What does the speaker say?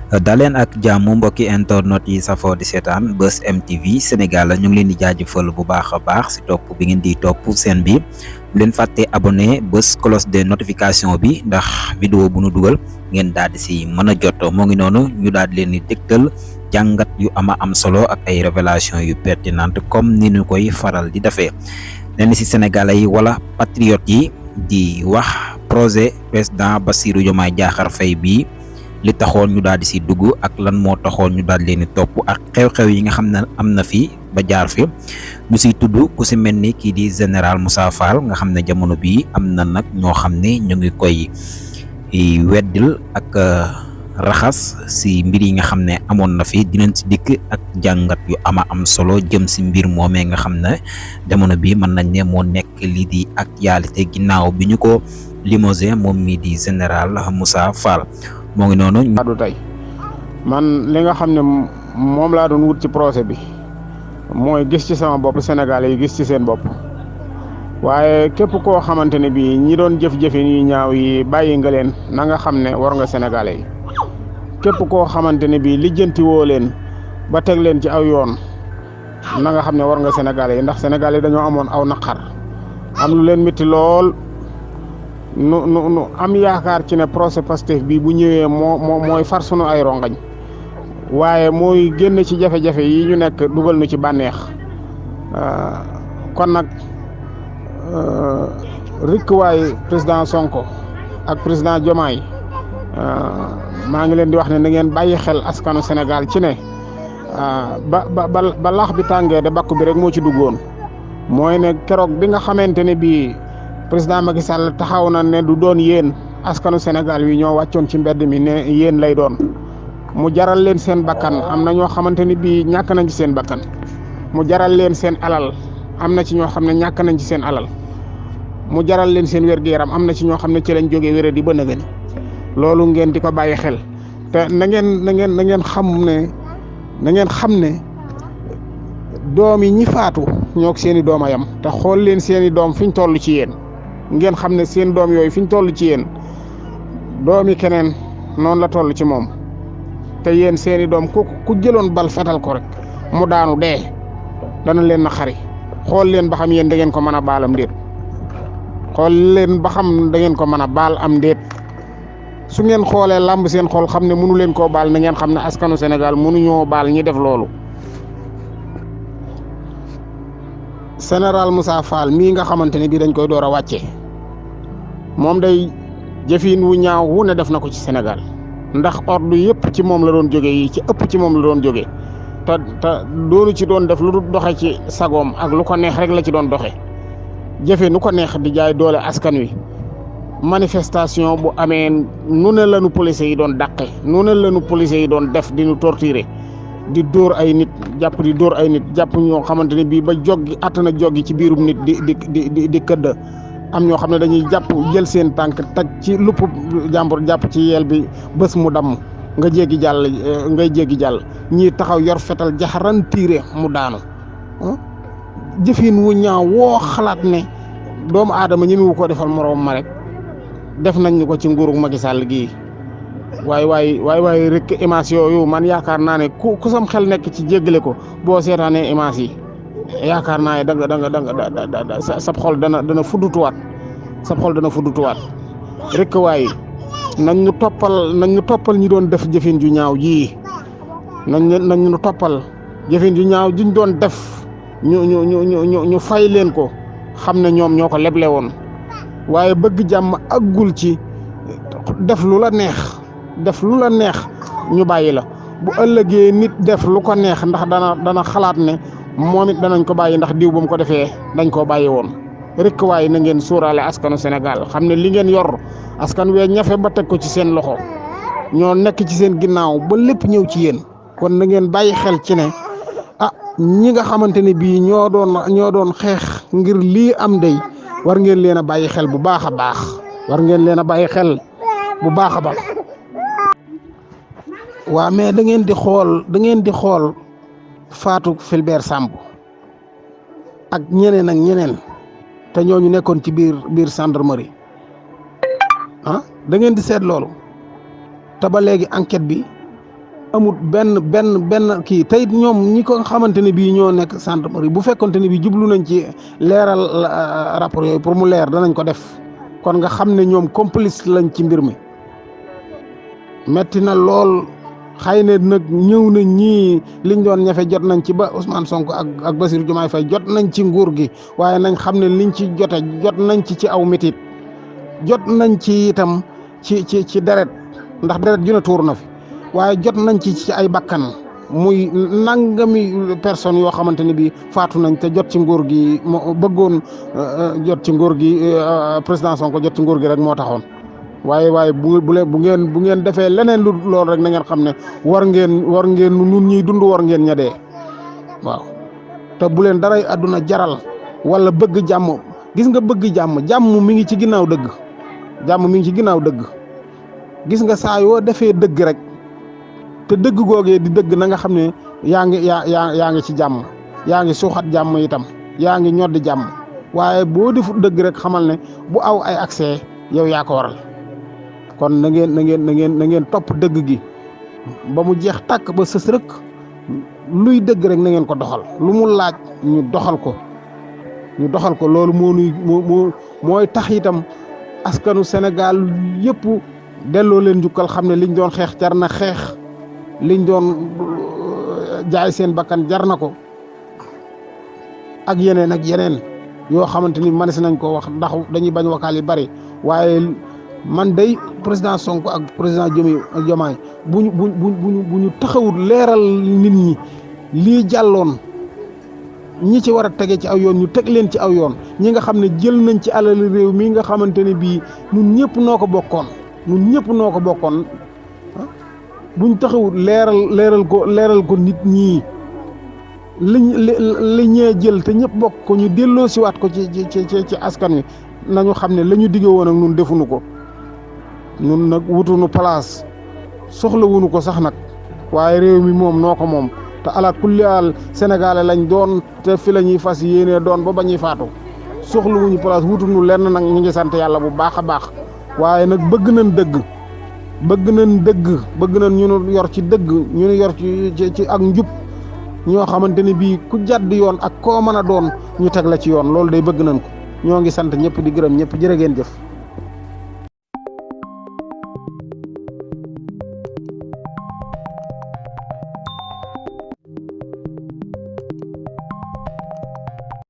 daleen ak jàmm mbokki internet yi safoo di seetaan Buzz M TV Sénégal ñu ngi leen di jaajëfal bu baax a baax si topp bi ngeen di topp seen bi bu leen fàtte abonné bës cloche de notification bi ndax vidéo bu nu dugal ngeen daal di si mën a jot moo ngi noonu ñu daal di leen di dégtal jàngat yu am solo ak ay révélation yu pertinente comme ni ñu koy faral di defee leen si sénégalais yi wala patriotes yi di wax projet président Bassirou Diomaye Diakhar Faye bii li taxoon ñu daal di si dugg ak lan moo taxoon ñu daal leen di topp ak xew-xew yi nga xam ne am na fi ba jaar fi ñu siy tudd ku si mel ni kii di général Moussa Fall nga xam ne jamono bii am na nag ñoo xam ne ñu ngi koy weddil ak raxas si mbir yi nga xam ne amoon na fi dinañ si dikk ak jàngat yu am solo jëm si mbir moomee nga xam ne jamono bii mën nañ ne moo nekk lii di actualité ginnaaw bi ñu ko limogé moom mii di général Moussa Fall. moo ngi noonu du tey man li nga xam ne moom laa doon wut ci procès bi mooy gis ci sama bopp Sénégalais yi gis ci seen bopp waaye képp koo xamante ne bii ñi doon jëf-jëfin yu ñaaw yi bàyyi nga leen na nga xam ne war nga Sénégalais yi képp koo xamante ne bii lijjanti woo leen ba teg leen ci aw yoon na nga xam ne war nga Sénégalais yi ndax Sénégalais yi dañoo amoon aw naqar am lu leen métti lool nu am yaakaar ci ne procès Pastef bi bu ñëwee mooy far sunu ay rongañ waaye mooy génn ci jafe-jafe yi ñu nekk dugal nu ci bànneex kon nag rikk waay président Sonko ak président Diomaye maa ngi leen di wax ne na ngeen bàyyi xel askanu Sénégal ci ne ba laax bi tàngee de bakku bi rek moo ci duggoon mooy ne keroog bi nga xamante ne bii président Macky Sall taxaw na ne du doon yéen askanu Sénégal wi ñoo wàccoon ci mbedd mi ne yéen lay doon mu jaral leen seen bakkan am na ñoo xamante ni bii ñàkk nañ ci seen bakkan mu jaral leen seen alal am na ci ñoo xam ne ñàkk nañ ci seen alal mu jaral leen seen wér-gu-yaram am na ci ñoo xam ne ci lañ jógee wéré di bëna gën loolu ngeen di ko bàyyi xel te na ngeen xam ne doom yi ñi faatu ñoo seen i doom a yam te xool leen seen i doom fi ñu toll ci yéen ngeen xam ne seen doom yooyu fi ñu toll ci yéen doomi keneen noonu la toll ci moom te yéen seen i doom ku jëloon bal fetal ko rek mu daanu dee dana leen na xari xool leen ba xam yéen da ngeen ko mën a baal am déet xool leen ba xam da ngeen ko mën a baal am déet su ngeen xoolee làmb seen xool xam ne mënu leen koo baal na ngeen xam ne askanu Sénégal mënuñoo baal ñi def loolu. général Moussa Fall mii nga xamante ne bii dañ koy door a wàcce moom day jëfin wu ñaaw wu ne def na ko ci Sénégal ndax ordre yëpp ci moom la doon jóge yi ci ëpp ci moom la doon jóge te doonu ci doon def lu dul doxe ci sagoom ak lu ko neex rek la ci doon doxe jëfe nu ko neex di jaay doole askan wi manifestation bu amee nu ne lañu police yi doon dàqe nu ne lañu police yi doon def di nu torturer di dóor ay nit jàpp di dóor ay nit jàpp ñoo xamante ne bii ba joggi attana joggi ci biirum nit di këdd am ñoo xam ne dañuy jàpp jël seen tànk teg ci lupp jàmbur jàpp ci yeel bi bés mu damm ngay jéggi jàll ñii taxaw yor fetal jaxaran tiire mu daanu jëfin wu ñaaw woo xalaat ne doomu aadama ñi mu ko defal moroom ma rek def nañ ko ci nguuru Macky Sall gii waaye rek image yooyu man yaakaar naa ne ku sam xel nekk ci jéggale ko boo seetaanee image yi yaakaar naa ne da nga sab xol dana fuddutuwaat rek waaye nañ ñu toppal ñi doon def jëfin ju ñaaw ji nañ ñu toppal jëfin ju ñaaw juñ doon def ñu fay leen ko xam ne ñoom ñoo ko leble woon waaye bëgg jàmm aggul ci def lu la neex ñu bàyyi la bu ëllëgee nit def lu ko neex ndax dana xalaat ne moom it danañ ko bàyyi ndax diw ba mu ko defee dañ koo bàyyi woon rek waaye na ngeen sóoraale askanu Sénégal xam ne li ngeen yor askan wee ñafe ba teg ko ci seen loxo ñoo nekk ci seen ginnaaw ba lépp ñëw ci yéen kon na ngeen bàyyi xel ci ne ñi nga xamante ne bii ñoo doon xeex ngir lii am day war ngeen leen a bàyyi xel bu baax a baax waa mais da ngeen di xool faatu Fulbert Sambou ak ñeneen te ñooñu nekkoon ci biir gendarmerie da ngeen di seet loolu te ba léegi enquête bi amut benn kii tey ñoom ñi ko xamante ne bii ñoo nekk gendarmerie bu fekkonte ne bii jublu nañ ci leeral rapport yooyu pour mu leer danañ ko def kon nga xam ne ñoom complice lañ ci mbir mi metti na lool. xëy na nag ñëw nañ ñii liñ doon ñafe jot nañ ci ba Ousmane Sonko ak Bassirou Diomaye Faye jot nañ ci nguur gi waaye nañ xam ne liñ ci jot nañ ci aw metit jot nañ ci itam ci deret ndax deret ju ne tuur na fi waaye jot nañ ci ay bakkan muy nangami personnes yoo xamante ne bii faatu nañ te jot ci nguur gi moo bëggoon jot ci nguur gi président Sonko jot ci nguur gi rek moo taxoon. waaye bu ngeen defee leneen lu loolu rek na ngeen xam ne war ngeen nun ñuy dund war ngeen ña dee waaw te bu leen daray àdduna jaral wala bëgg jàmm gis nga bëgg jàmm mi ngi ci ginnaaw dëgg jàmm mi ngi ci ginnaaw dëgg gis nga saa yoo defee dëgg rek te dëgg googee di dëgg na nga xam ne yaa ngi ci jàmm yaa ngi suuxat jàmm itam yaa ngi ñoddi jàmm waaye boo defu dëgg rek xamal ne bu aw ay accès yow yaa ko waral kon na ngeen topp dëgg gi ba mu jeex tàkk ba sës rëkk luy dëgg rek na ngeen ko doxal lu mu laaj ñu doxal ko loolu mooy tax itam askanu Sénégal yëpp delloo leen njukkal xam ne liñ doon xeex jar na xeex liñ doon jaay seen bakkan jar na ko ak yeneen yoo xamante ni mënees nañ ko wax ndax dañuy bañ wakaal yi bari waaye man day président Sonko ak président Diomaye bu ñu taxawut leeral nit ñi lii jàlloon ñi ci war a tege ci aw yoon ñu teg leen ci aw yoon ñi nga xam ne jël nañ ci alal réew mi nga xamante ne bii ñun ñëpp noo ko bokkoon buñ taxawut leeral ko nit ñi li ñee jël te ñëpp bokk ko ñu delloo siwaat ko ci askan wi nañu xam ne la ñu diggee woon ak ñun defuñu ko ñun nag wutuñu place soxla wuñu ko sax nag waaye réew mi moom noo ko moom te ala kulli al Sénégalais lañ doon te fi la ñuy fas yéenee doon ba ñuy faatu soxla wuñu place wutuñu lenn nag ñu ngi sant yàlla bu baax a baax waaye nag bëgg nañ dëgg bëgg nañ ñu yor ci dëgg ñu yor ci ak njub ñoo xamante ne bii ku jàdd yoon ak koo mën a doon ñu teg la ci yoon loolu day bëgg nañ ko ñoo ngi sant ñëpp di gërëm ñëpp jërë ngeen jëf